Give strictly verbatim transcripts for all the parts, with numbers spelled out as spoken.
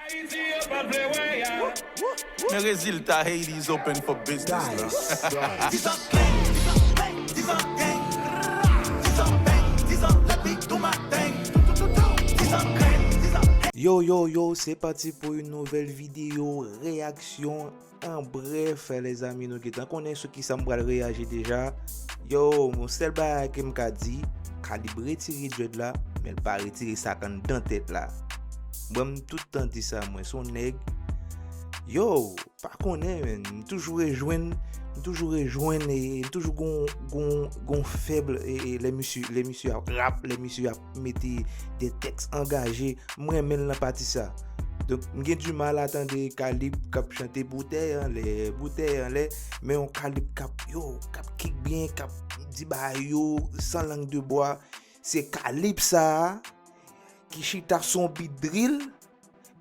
Ayiti yo pa vle wè ya. Men rezilta Haiti is open for business la. Yo, yo, yo, c'est parti pour une nouvelle vidéo réaction. En bref, les amis, nou gentan konnen sou ki sa m pral reyaji deja. Yo, yon sèl bagay ke m ka di, Kalib retire dread la, men l pa retire sa k anndan tèt la. Mwen, m tout tan di sa, mwen, se yon nèg. Yo, pa konnen, men, m toujou rejwenn, m toujou rejwenn, e, m toujou gon, gon, gon fèb, e, e, lè misye, lè misye ap rap, lè misye ap mete de tèks angaje, m renmen l nan pati sa. Donk, m gen di mal a tande Kalib k ap chante boutèy anlè, boutèy anlè, men yon Kalib k ap, yo, k ap kick byen, k ap di bagay yo, san lang de bwa. Se Kalib sa a, ki chita sou yon bit drill,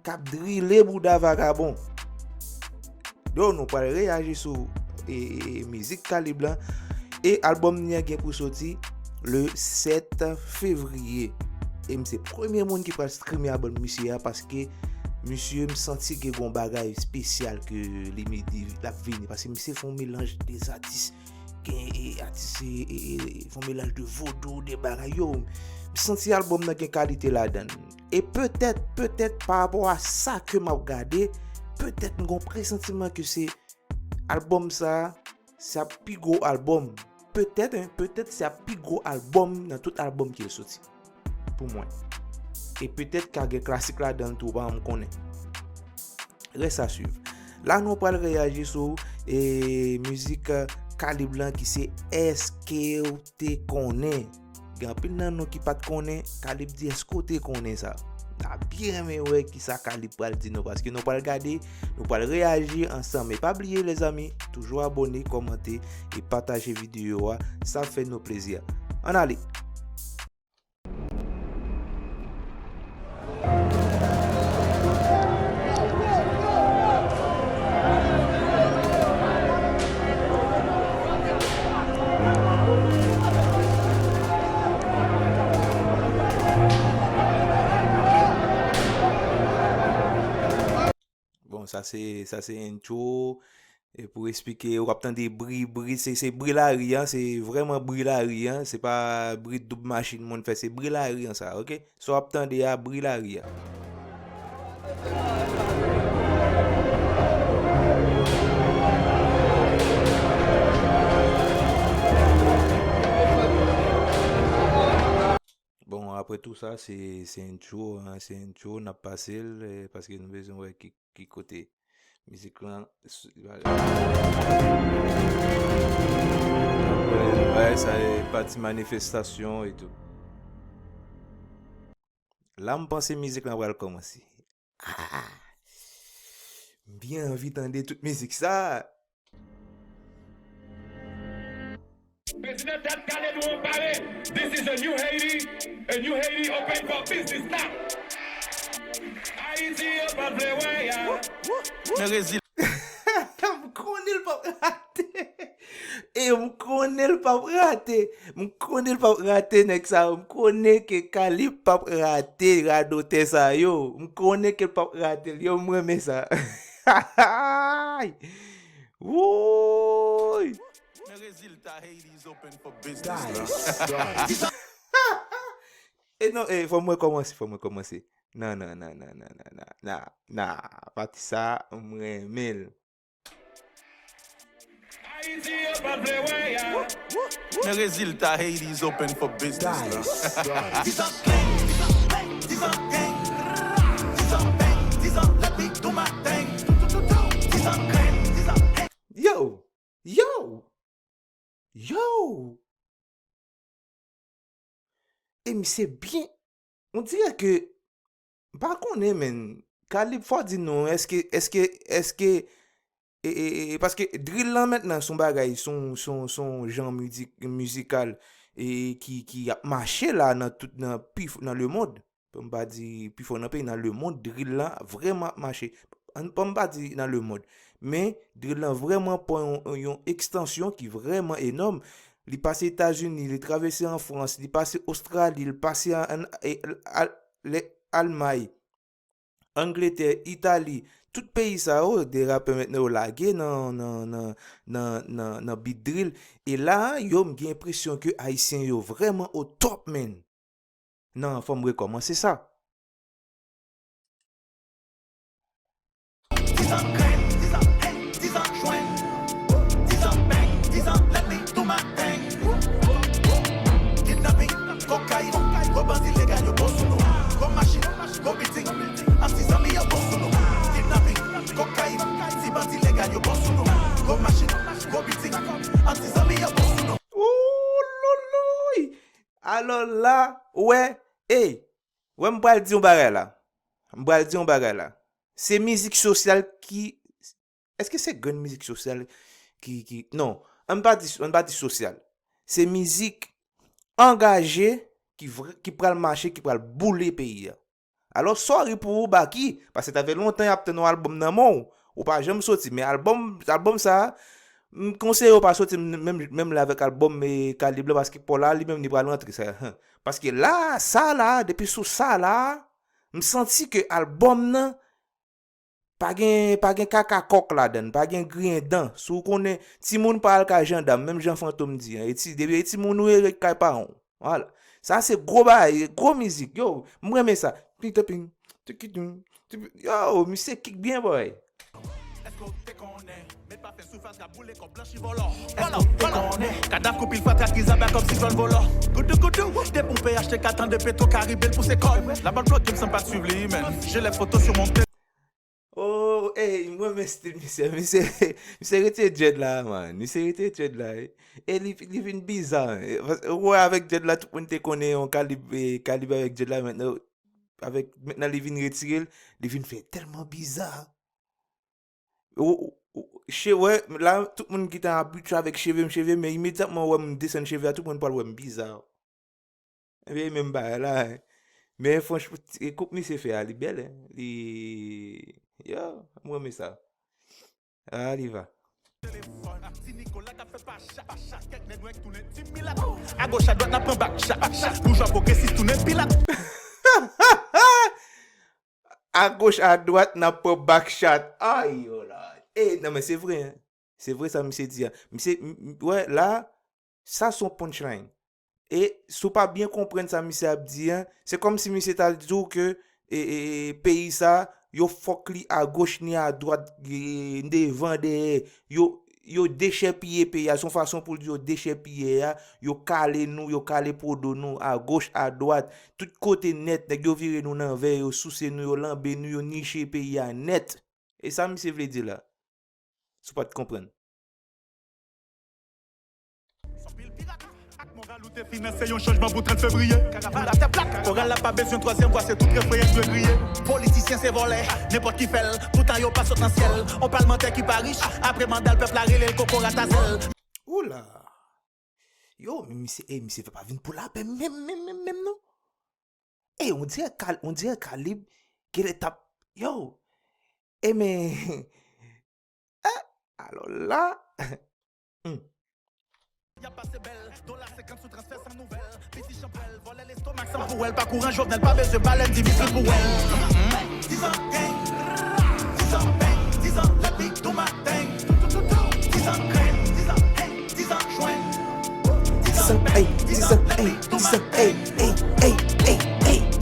k ap drile bouda vagabon. Yo, nou pral reyaji sou e, e, e, mizik Kalib lan. E albòm li an gen pou soti le sèt fevriye. E m se premye moun ki pral streame albòm misye a paske misye m santi gen gon bagay espesyal ke li mete l ap vini. Paske misye fè yon melanj de atis, gen e, atis e, e, e, fè yon melanj de vodou, de bagay. Yo, m santi albòm nan gen kalite ladan l. E petèt, petèt pa rapò a sa ke m ap gade, petèt m gon presantiman ke se albòm sa, se ap pi gwo albòm. Petèt, en, petèt se ap pi gwo albòm nan tout albòm ke l soti. Pou mwen. E petèt ka gen klasik ladan l tou, pa m konnen. Reste à suivre. La nou pral reyaji sou e, mizik Kalib lan ki se Èske w te konnen? Gen anpil nan nou ki pa t konnen, Kalib di èske w te konnen sa? N a byen renmen wè kisa Kalib pral di nou paske nou pral gade, nou pral reyaji ansanm. E pa bliye lèzanmi, toujou abòne, kòmante e pataje videyo a, sa fè nou plezi. Ann ale! Bon, sa se sa se intro. E pou eksplike, w ap tande bri, bri, se se bri lari an, se vrèman bri lari an, se pa bri doub machin moun fè, se bri lari an sa, oke? Sa w ap tande a, bri lari a. Bon, apre tou sa, se se intro, se intro, n ap pase l, paske nou bezwen wè ki ki kote mizik lan. Bagay sa e pati manifestasyon e tou. La m panse mizik lan pral kòmanse. Ah! M byen anvi tande tout mizik sa. Prezidan Dad Kale nou anpare. This is a new Haiti. A new Haiti open for business now. Ayiti yo pa vle wè ya. Men rezil. M konnen l p ap rate. E m konnen l p ap rate. M konnen l p ap rate nèg sa yo. M konnen ke Kalib p ap rate radotè sa yo. M konnen ke l p ap rate l. Yo, m renmen sa. Wouy! Men rezilta Haiti is open for business la. E non, e, fò mwen kòmanse, fò mwen kòmanse. Nan, nan, nan, nan, nan, nan, nan, nan, nan. Pati sa, m renmen l. Ayiti yo pa vle wè ya. Men rezilta Haiti is open for business la. Yo! Yo! Yo! E misye byen. On dirè ke, m pa konnen, menn. Kalib, fò di nou, èske, èske, èske, e, e, e, paske drill lan mentnan se yon bagay, se yon, se yon, se yon jan mizik, mizikal e ki, ki ap mache la nan tout, nan pi, nan lemond. Pou m pa di pi fò nan peyi, nan lemond, drill lan vrèman ap mache. An, pou m pa di nan lemond. Men, drill lan vrèman pran yon, yon ekstansyon ki vrèman enòm. Li pase Etazini, li travèse an Frans, li pase Ostrali, li pase an, an, e, al, lè, Almay. Angletè, Itali, tout peyi sa yo, de rapè mentnan yo lage nan, nan, nan, nan, nan, nan beat drill. E la, yo, m gen enpresyon ke Ayisyen yo vrèman o top, man. Non, fò m rekòmanse sa. Dizan grenn, dizan hey, dizan jwenn. Dizan bang, dizan lènmi tou maten. Kidnaping, kokayin, gwo bandi legal yo bon sou nou. Gwo machin, gwo bilding, an ti zanmi yo bon sou nou. Kidnaping, kokayin, ti bandi legal yo bon sou nou. Gwo machin, gwo bilding, an ti zanmi yo bon sou nou. Ouloulouyy! Alò la, ou wè, ey, wè m pral di yon bagay la. M pral di yon bagay la. Se mizik sosyal ki, èske se grenn mizik sosyal ki, ki, non, ann pa di, ann pa di sosyal. Se mizik angaje ki vre, ki pral mache, ki pral boule peyi a. Alò, sorry pou ou, Baky, paske ta fè lontan y ap tann yon albòm nan men w. Ou pa janm soti, men albòm, albòm sa a, m konseye w pa soti m, menm, menm lè avèk albòm, e, Kalib la, paske Paul la, li menm, li pral rantre sa. Paske la, sa la, depi sou sa la, m santi ke albòm nan, pa gen, pa gen kaka kòk ladan l, pa gen griyen dan. Si w konnen, timoun pa al kay jandam, menm jan Fantom di an. E ti, depi e timoun ou ye, ret kay paran w. Vwala. Sa se gwo bagay, gwo mizik. Yo, m renmen sa. Ping, ping, tikiting, tipi-, yo, misye kick byen, boy. Èske w te konnen? Met pa fè soufrans ka boule kòb blanchi vòlò. Èske w te konnen? Kadav kou pil fatra ki zaba kòb siklòn vòlò. Goudou, goudou, depi w peye achte kat an de Petro Karibe l pouse kòb. Labann bloke m san pa t swiv li, men je lè foto sou mon Oh, ey, m renmen stil misye. Misye, misye retire dread la, man. Misye retire dread la, wi. E li, li vin biza. E, pas-, ou wè avèk dread la, tout moun te konnen yon Kalib, e, Kalib avèk dread la, mentnan, avèk, mentnan li vin retire l, li vin fè tèlman biza. Ou, ou, ou, che-, wè, la, tout moun ki te abitye avèk cheve m, cheve m, men imedyatman wè m desann cheve a, tout moun pral wè m biza. Ebyen, e menm bagay la, hein. Men franchman, ti, koup misye fè a, li bèl, hein. Li, yo, m renmen sa. A, li va. Ti Nikola k ap fè pa chat, pa chat, kèk nèg nwè k tounen Tim Milat. Agoch adwat n ap pran bak chat, chat, boujwa pwogresis tounen Pilat. Agoch adwat n ap pran bak chat. Ay, oh Lord. E, non, men se vre, hein. Se vre sa misye di a. Misye, m, m, wè, la, sa se yon punchline. E si w pa byen konprann sa misye ap di an, se kòmsi misye ta di w ke, e, e, e, peyi sa, yo fòk li agoch ni adwat, e, devan, dèyè. Yo, yo dechèpiye peyi a. Se yon fason pou l di yo dechèpiye a. Yo kale nou, yo kale pwodo nou, agoch, adwat. Tout kote nèt, nèg yo vire nou nan vè, yo souse nou, yo lanbe nou, yo niche peyi a nèt. E sa misye vle di la? Si w pa t konprann. Ak moral ou te finanse yon chanjman pou trant fevriye. Karavàn la tèt plat, koral la pa bezwen twazyèm vwa, se tout refren an dwe griye. Politisyen se vòlè, nenpòt ki fè l, poutan yo pa sot nan syèl. On palmantè ki pa rich, apre manda l pèp la rele l kokorat a zèl. Oula! Yo, men misye, e misye fè pa vin pou lapè menm, menm, menm, menm non. E on dirè Kal-, on dirè Kalib genlè t ap, yo, e men, eh, alò la, hmm. Y ap pase bèl, dola senkant sou transfè san nouvèl. Piti chanpwèl, vòlè lestomak san pou wèl. Pa kouran Jovenel pa bezwen balèn, Dimitri pou wèl. Dizan gang, dizan bang, dizan lènmi tou maten. Dizan grenn, dizan hey, dizan jwenn. Dizan bang, dizan lènmi tou maten.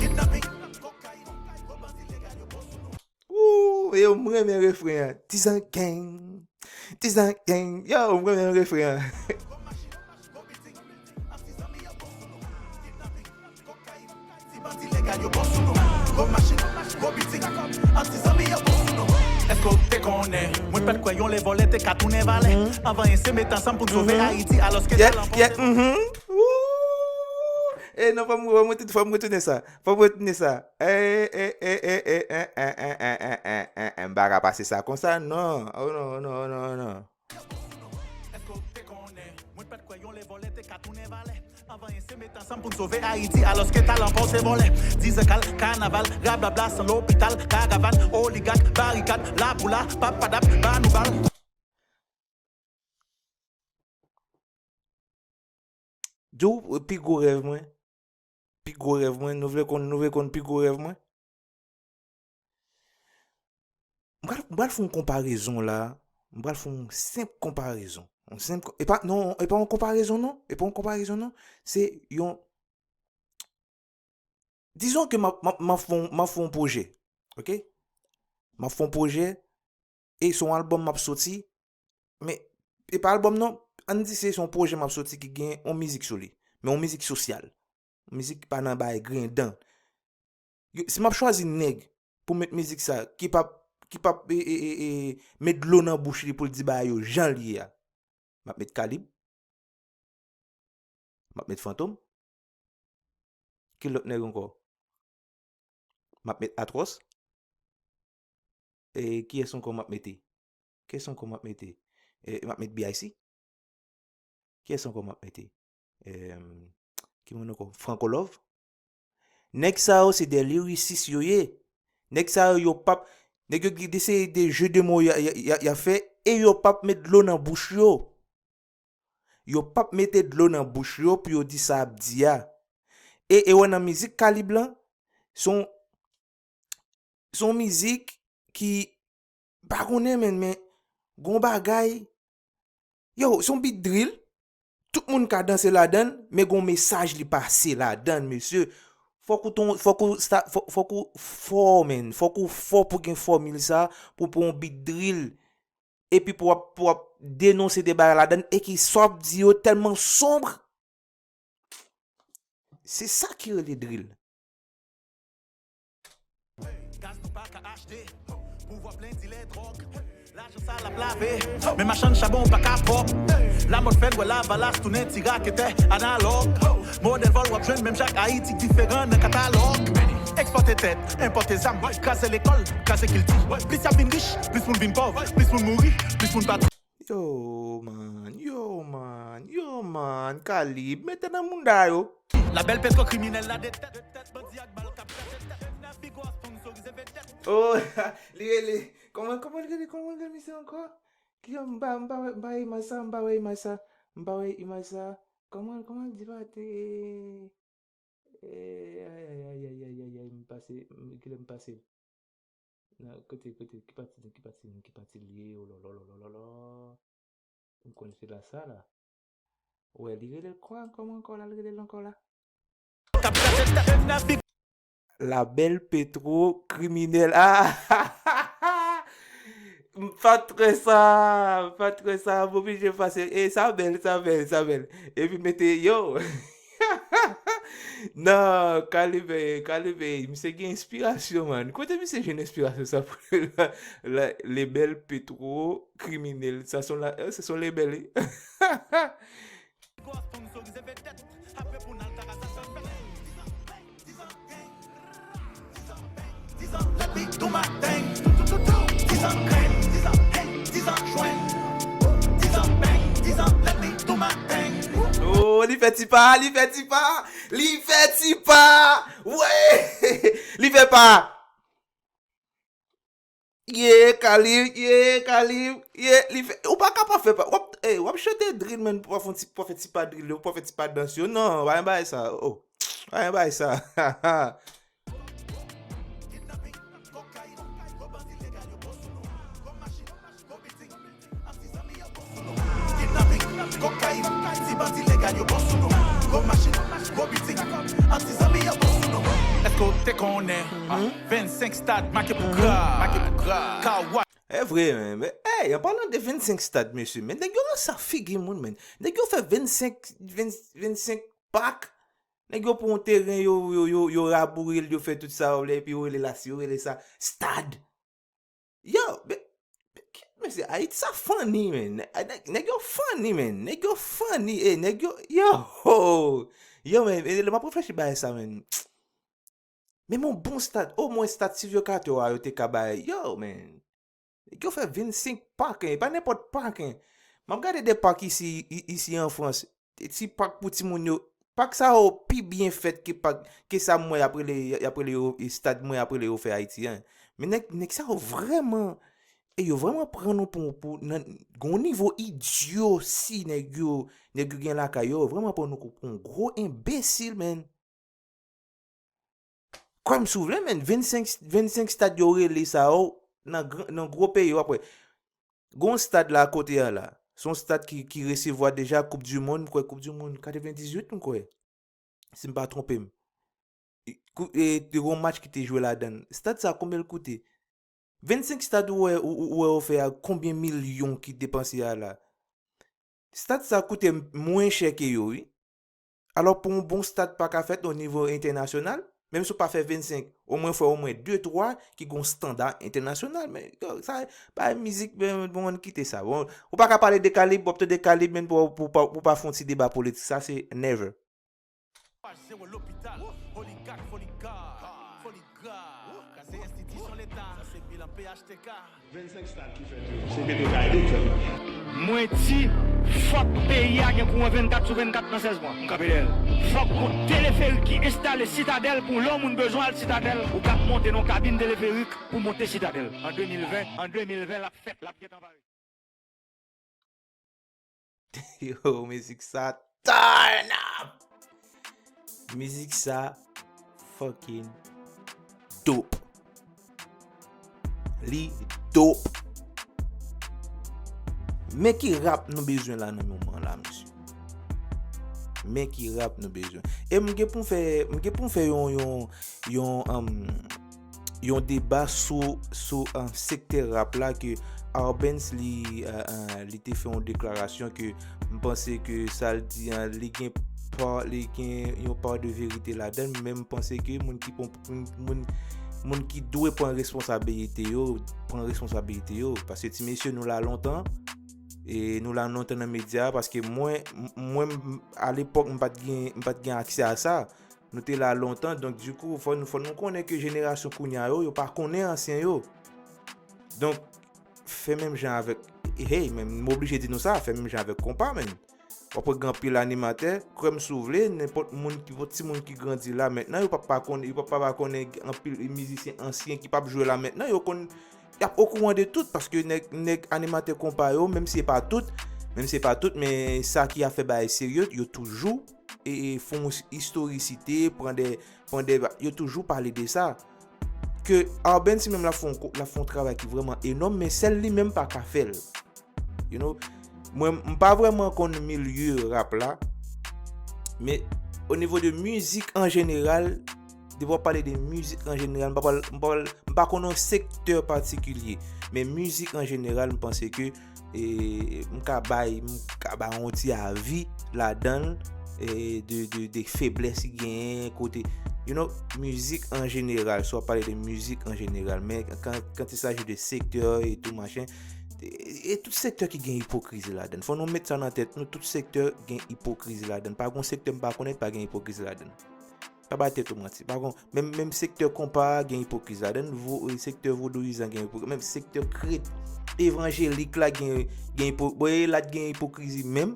Kidnaping, kokayin, gwo bandi legal yo bon sou nou. Ooh, yo, m renmen refren an. Dizan gang. Dizan gang. Yo, m renmen refren an. Èske w te konnen? Mwen pa t kwè yon lè vòlè te ka tounen valè. Anvan se met ansanm pou n sove Ayiti, alòske talè. Ooh. E non, fò m, fò m retounen, fò m retounen sa. Fò m retounen sa. Eh, eh, eh, eh, eh, eh, eh, eh, eh, eh, eh, eh, eh, m pa ka pase sa konsa, non. Oh non, oh non, oh non, oh non. Èske w te konnen? Mwen pa t kwè yon lè vòlè te ka tounen valè. Anvan se met ansanm pou n sove Ayiti, alòske talan pa w se vòlè. Dizan kal, kanaval, rablabla, san lopital, karavàn, oligak, barikad, lapoula, papadap, ba nou bal. Di w pi gwo rèv mwen. Pi gwo rèv mwen. Nou vle konn, nou vle konn pi gwo rèv mwen? pral, m pral fè yon konparezon la. M pral fè yon senp konparezon. Yon senp, e pa, non, e pa yon konparezon, non. E pa yon konparezon, non. Se yon, dizon ke m ap, m ap, m ap fè yon, m ap fè yon pwojè. Ok? M ap fè yon pwojè, e se yon albòm m ap soti, men, e pa albòm, non. Ann di se, se yon pwojè m ap soti ki gen yon mizik sou li. Men yon mizik sosyal. Yon mizik ki pa nan bay grendan. Yo, si m ap chwazi nèg pou met mizik sa, ki p ap, ki p ap, e, e, e, e, met dlo nan bouch li pou l di bagay yo jan l ye a, m ap met Kalib, m ap met Fantom. Ki lòt nèg ankò? M ap met Atwòs. E kiyès ankò m ap mete? Kiyès ankò m ap mete? E, m ap met B I C. Kiyès ankò m ap mete? Em, ki moun ankò? Franco Love. Nèg sa yo se de lirisis yo ye. Nèg sa yo, yo p ap, nèg yo gen de seri de jeu de mots y a, y a, y a, y a fè, e yo p ap met dlo nan bouch yo. Yo p ap mete dlo nan bouch yo pou yo di sa y ap di a. E, e wè nan mizik Kalib lan, se yon, se yon mizik ki, m pa konnen, men, men gon bagay, yo, se yon beat drill. Tout moun ka danse ladann, men gon mesaj li pase ladann, mesye. Fòk ou ton, fòk ou sta, fò, fòk ou fò, men. Fòk ou fò pou gen fòmil sa, pou, pou yon beat drill. Epi pou w ap, pou w ap denonse de bagay ladann, e ki sa w ap di yo tèlman sonb. Se sa ki rele drill. Gaz nou pa ka achte. Pouvwa plen dilè dwòg. Lajan sa l ap lave. Men machann chabon pa ka pwòp. Lamòd fè n wè Lavalas tounen ti raketè analòg. Modèl vòl w ap jwenn menm jan ak Ayiti k diferan nan katalòg. Ekspòte tèt, enpòte zam, kraze lekòl, kraze kilti. Plis y ap vin rich, plis moun vin pòv, plis moun mouri, plis moun pa Yo, man, yo, man, yo, man, Kalib, mete nan mounda yo. Labèl Petro kriminèl la de tèt, de tèt, bandi ak bal k ap krache tèt. Navigo a sponsorize vedèt. Oh, li rele, kòman, kòman li rele, kòman li rele misye ankò? Ki, m pa, m pa wè, m pa wè imaj sa, m pa wè imaj sa, m pa wè imaj sa. Kòman, kòman l di pa te, eh, ay, ay, ay, m pase, m, kilè m pase? Nan, kote, kote, ki pati, ki pati, ki pati li ye, oh la la la la la la. M konn se la sa la. Wè, li rele l kwa, kòman ankò la, li rele l ankò la? Labèl Petro kriminèl. Ah! M pa t kwè sa, m pa t kwè sa, m oblije pase. E sa bèl, sa bèl, sa bèl. Epi mete, yo! Non, Kalib, eh, Kalib, eh, misye gen enspirasyon, man. Kote misye jwenn enspirasyon sa pou la, la, labèl Petro kriminèl? Sa son la, eh, se son labèl, wi. Oh, li fè ti pa, li fè ti pa, li fè ti pa. Wè! Li fè pa. Ye, Kalib, ye, Kalib, ye, li fè, ou pa ka pa fè pa, w ap, eh, w ap chante drill, men, pou w fè ti, pou w fè ti pa drill yo, pou w fè ti pa dans yo, non, pa gen bagay sa, oh, pa gen bagay sa. Èske w te konnen, vennsenk stad make pou gra, make pou gra, car wash. E vre, men, men, hey, an palan de vennsenk stad, mesye, men nèg yo ranse ak figi moun, men. Nèg yo fè vennsenk, ven, vennsenk pak, nèg yo pran yon teren, yo, yo, yo, yo raboure l, yo fè tout sa yo vle, epi yo rele la, yo rele sa stad. Yo, men, men, mesye, Ayiti sa funny, men. Nèg, nèg yo funny, men. Nèg yo funny, eh, nèg yo, yo, yo, men, men, lè m ap reflechi bagay sa, men. Men yon bon stad, omwen stad Silvio Cato a yo te ka bay, yo, men. Nèg yo fè vennsenk pak, en, e pa nenpòt pak, en. M ap gade de pak isi, i, isi an Frans. Ti, ti pak pou timoun yo. Pak sa yo pi byen fèt ke pak, ke sa mwen ap rele, y ap rele yo, e stad mwen ap rele yo fè Ayiti an. Men nèg, nèg sa yo vrèman, e yo vrèman pran nou pou, pou, nan, gon nivo idyosi nèg yo, nèg yo gen lakay yo, vrèman pran nou pou, pou yon gwo enbesil, men. Kwè m si w vle, men, vennsenk, vennsenk stad yo rele sa yo, nan, gran- nan gwo peyi yo, w ap wè. Gon stad la kote a la. Se yon stad ki, ki resevwa deja Koup di Mond, m kwè Koup di Mond katrevendizwit, m kwè. Si m pa twonpe m. E, kou- e, te gon match ki te jwe ladan l. Stad sa, konbyen l koute? Vennsenk stad ou wè, ou, ou, ou wè yo fè a, konbyen milyon ki depanse a la? Stad sa koute m- mwen chè ke yo, wi. Alò, pou yon bon stad pa ka fèt o nivo entènasyonal, menm si w pa fè vennsenk, omwen fè omwen de, twa ki gon standa entènasyonal. Men, yo, sa, bay mizik, men, bon, ann kite sa. Bon, ou pa ka pale de kalib, w ap tande kalib, men pou, pou, pou, pou pa fè yon ti deba politik. Sa, se never. Paj zewo lopital, oligak, foliga, foliga, kraze enstitisyon leta, sa se bilan P H T K. Vennsenk stad ki fèt yo, se Petro Caribe ki fè yo. Mwen di, fòk peyi a gen kouran vennkat sou vennkat nan sèz mwa. M kanpe dèyè l. Fòk gon teleferik ki enstale Sitadèl pou lè yon moun bezwen al Sitadèl, ou kab monte nan kabin teleferik pou monte Sitadèl. An de mil ven, an de mil ven, l ap fèt, l ap gentan pare. Yo, mizik sa turn up! Mizik sa fucking dope. Li dope. Men ki rap nou bezwen la nan moman la, mesye. Men ki rap nou bezwen. E m gen pou m fè, m gen pou m fè yon, yon, yon, um, yon deba sou, sou, uh, sektè rap la ke Arbenz li, uh, uh, li te fè yon deklarasyon ke m panse ke sa l di an, li gen pa, li gen yon pa de verite ladan l, men m panse ke moun ki pon- moun, moun, moun ki dwe pran responsabilite yo, pran responsabilite yo. Paske ti mesye nou la lontan, e nou la lontan nan medya, paske mwen, m- mwen, m- alepòk, m pa t gen, m pa t gen aksè a sa. Nou te la lontan, donk, dikou, fò nou, fò nou konnen ke jenerasyon kounye a yo, yo pa konnen ansyen yo. Donk, fè menm jan avèk, hey, men m oblije di nou sa, fè menm jan avèk konpa, menn. W ap wè gen anpil animatè, kwè m si w vle, nenpòt moun ki, timoun ki grandi la mentnan, yo p ap pa konnen, yo p ap pa konnen anpil mizisyen ansyen ki p ap jwe la mentnan, yo konn, y ap okouran de tout, paske nèg, nèg animatè konpa yo, menm si se pa tout, menm si se pa tout, men sa ki ap fè bagay serye, yo toujou, e, e, fè yon istorisite, pran de, pran de, yo toujou pale de sa. Ke Arbenz menm l ap fè yon ko- l ap fè yon travay ki vrèman enòm, men sèl li menm pa ka fè l. You know, mwen, m pa vrèman konn milye rap la, men o nivo de mizik an jeneral, depi w ap pale de mizik an jeneral, m pa pral- m pa pral- m pa konn yon sektè patikilye, men mizik an jeneral, m panse ke, e, m ka bay, m ka bay yon ti avi ladan l, e, de, de, de feblès ki genyen kote, you know, mizik an jeneral, si w ap pale de mizik an jeneral, men kan, quand il s'agit de sektè e tou machin, e, e tout sektè ki gen ipokrizi ladan l. Fò nou met sa nan tèt nou, tout sektè gen ipokrizi ladan l. Pa gon sektè m pa konnen pa gen ipokrizi ladan l. Pa bay tèt ou manti. Pa gon, menm, menm sektè konpa a gen ipokrizi ladan l, vo- sektè vodouyizan gen ipokrizi, menm sektè kret- evanjelik la gen, gen ipo- bon, e la t gen ipokrizi menm.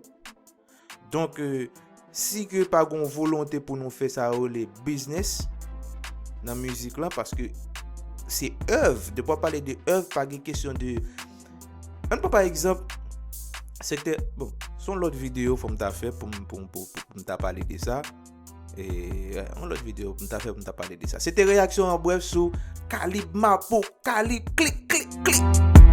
Donk, e, si ke pa gon volonte pou nou fè sa yo rele biznis nan mizik lan, paske se èv, depi w ap pale de èv, pa gen kesyon de, ann pran pa egzanp, sektè, bon, se yon lòt videyo fò m ta fè pou m, pou, pou, pou, pou m ta pale de sa. E, yon lòt videyo pou m ta fè pou m ta pale de sa. Se te reyaksyon an brèf sou Kalib Mapo, Kalib, klik, klik, klik.